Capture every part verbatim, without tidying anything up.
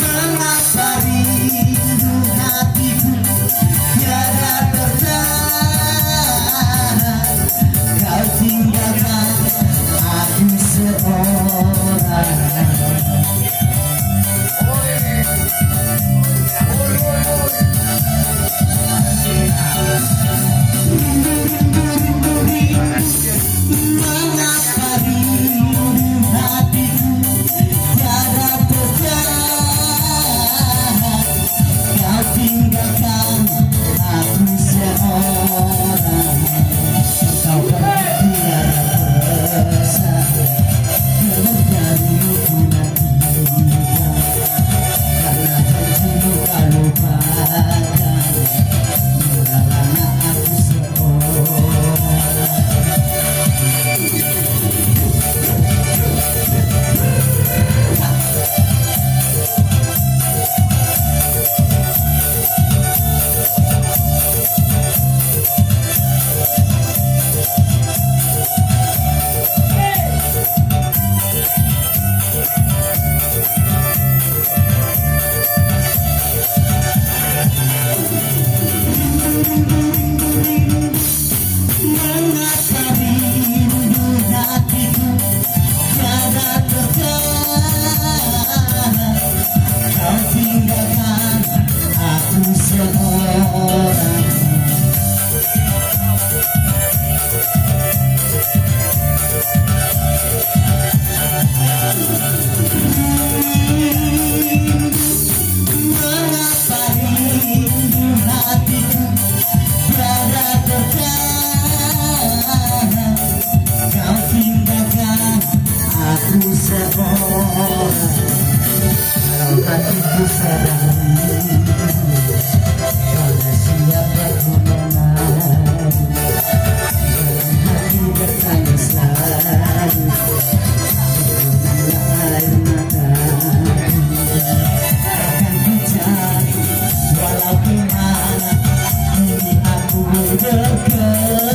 Mengapa rindu hatiku tiada tertahan, kau tinggalkan aku seorang. Mengapa rindu hatiku tiada tertahan, kau tinggalkan aku seorang. Kau pergi tiada pesan, kau dari hubungan kita. Karena janjimu kau lupakan, tinggalkanlah aku seorang. Mengapa rindu hatiku tiada tertahan, kau tinggalkan aku seorang. Mengapa rindu hatiku tiada tertahan, kau tinggalkan aku seorang. Kalau hatiku sedang rindu, pada siapa ku menang? Dalam hati bertanya selalu, turunlah air mata. Akan ku cari walau di mana, kini aku berkelana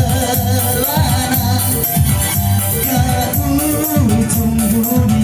ke ujung dunia.